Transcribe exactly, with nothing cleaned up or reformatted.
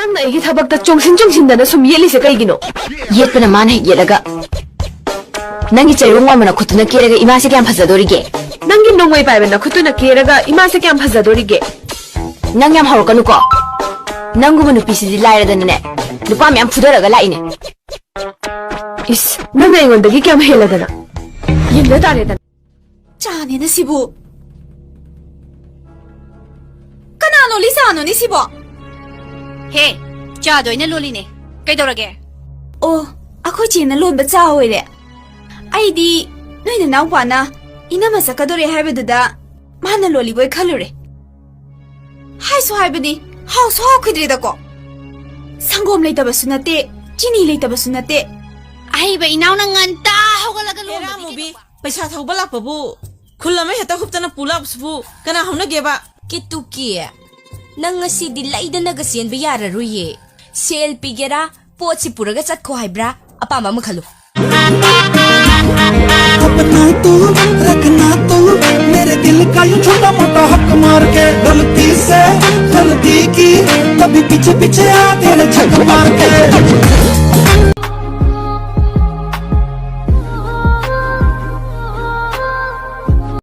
ꯅꯪꯅ ꯑꯩꯒꯤ ꯊꯕꯛꯇ ꯆꯣꯡꯁꯤꯟ ꯆꯣꯡꯁꯤꯟꯗꯅ ꯁꯨꯝ ꯌꯦꯠꯂꯤꯁꯦ ꯀꯩꯒꯤꯅꯣ? ꯌꯦꯠꯄꯅ ꯃꯥꯅ ꯍꯦꯛ ꯌꯦꯠꯂꯒ, ꯅꯪꯒꯤ ꯆꯩꯔꯣꯡ ꯃꯥꯟꯕ ꯅꯈꯨꯠꯇꯨꯅ ꯀꯦꯔꯒ ꯏꯃꯥꯁꯦ ꯀꯌꯥꯝ ꯐꯖꯗꯣꯔꯤꯒꯦ? ꯅꯪꯒꯤ ꯅꯣꯡꯃꯩ ꯄꯥꯏꯕ ꯅꯈꯨꯠꯇꯨꯅ ꯀꯦꯔꯒ ꯏꯃꯥꯁꯦ ꯀꯌꯥꯝ ꯐꯖꯗꯣꯔꯤꯒꯦ? ꯅꯪ ꯌꯥꯝ ꯍꯧꯔꯛꯀꯅꯨꯀꯣ꯫ ꯅꯪꯒꯨꯝꯕ ꯅꯨꯄꯤꯁꯤꯗꯤ ꯂꯥꯏꯔꯗꯅꯅꯦ, ꯅꯨꯄꯥ ꯃꯌꯥꯝ ꯐꯨꯗꯔꯒ ꯂꯥꯛꯏꯅꯦ꯫ ꯏꯁ, ꯅꯪꯅ ꯑꯩꯉꯣꯟꯗꯒꯤ ꯀꯌꯥꯝ ꯍꯦꯜꯂꯗꯅ? ꯌꯦꯡꯅ ꯇꯥꯔꯦꯗꯅ꯫ ꯆꯥꯅꯦꯅ ꯁꯤꯕꯨ꯫ ꯀꯅꯥꯅꯣ ꯂꯤꯆꯥꯅꯣꯅꯦ ꯁꯤꯕꯣ? ꯍꯦ, ꯆꯥꯗꯣ ꯑꯩꯅ ꯂꯣꯜꯂꯤꯅꯦ꯫ ꯀꯩꯗꯧꯔꯒꯦ? ꯑꯣ, ꯑꯩꯈꯣꯏ ꯆꯦꯅ ꯂꯣꯟꯕ ꯆꯥ ꯑꯣꯏꯔꯦ꯫ ꯑꯩꯗꯤ ꯅꯣꯏ ꯅꯅꯥꯎꯄꯥꯅ ꯏꯅꯝꯃ ꯆꯠꯀꯗꯣꯔꯦ ꯍꯥꯏꯕꯗꯨꯗ ꯃꯥꯅ ꯂꯣꯜꯂꯤꯕꯣꯏ ꯈꯜꯂꯨꯔꯦ꯫ ꯍꯥꯏꯁꯨ ꯍꯥꯏꯕꯅꯤ, ꯍꯥꯎꯁꯨ ꯍꯥꯎꯈꯤꯗ꯭ꯔꯦꯗꯀꯣ꯫ ꯁꯪꯒꯣꯝ ꯂꯩꯇꯕꯁꯨ ꯅꯠꯇꯦ, ꯆꯤꯅꯤ ꯂꯩꯇꯕꯁꯨ ꯅꯠꯇꯦ꯫ ꯑꯍꯩꯕ ꯏꯅꯥꯎꯅ ꯉꯟꯇꯥ ꯍꯧꯒꯠꯂꯒ ꯍꯦꯔꯥ ꯂꯣꯟꯕꯗꯤ ꯃꯨꯕꯤ, ꯀꯩꯗꯧꯕ? ꯄꯩꯁꯥ ꯊꯧꯕ ꯂꯥꯛꯄꯕꯨ ꯈꯨꯜ ꯑꯃ ꯍꯦꯛꯇ ꯍꯨꯞꯇꯅ ꯄꯨ ꯂꯥꯛꯄꯁꯤꯕꯨ ꯀꯅꯥ ꯍꯧꯅꯒꯦꯕ? ꯀꯤꯠꯇꯨꯀꯤ, ꯅꯪ ꯉꯁꯤꯗꯤ ꯂꯩꯗꯅꯒ ꯆꯦꯟꯕ ꯌꯥꯔꯔꯣꯏꯌꯦ꯫ ꯁꯦꯜ ꯄꯤꯒꯦꯔꯥ, ꯄꯣꯠꯁꯤ ꯄꯨꯔꯒ ꯆꯠꯈꯣ ꯍꯥꯏꯕ꯭ꯔꯥ? ꯑꯄꯥꯝꯕ ꯑꯃ ꯈꯜꯂꯨ꯫ अपना तू रखना तू, मेरे दिल का यूं छोटा मोटा हक मार के। गलती से गलती की, कभी पीछे पीछे आ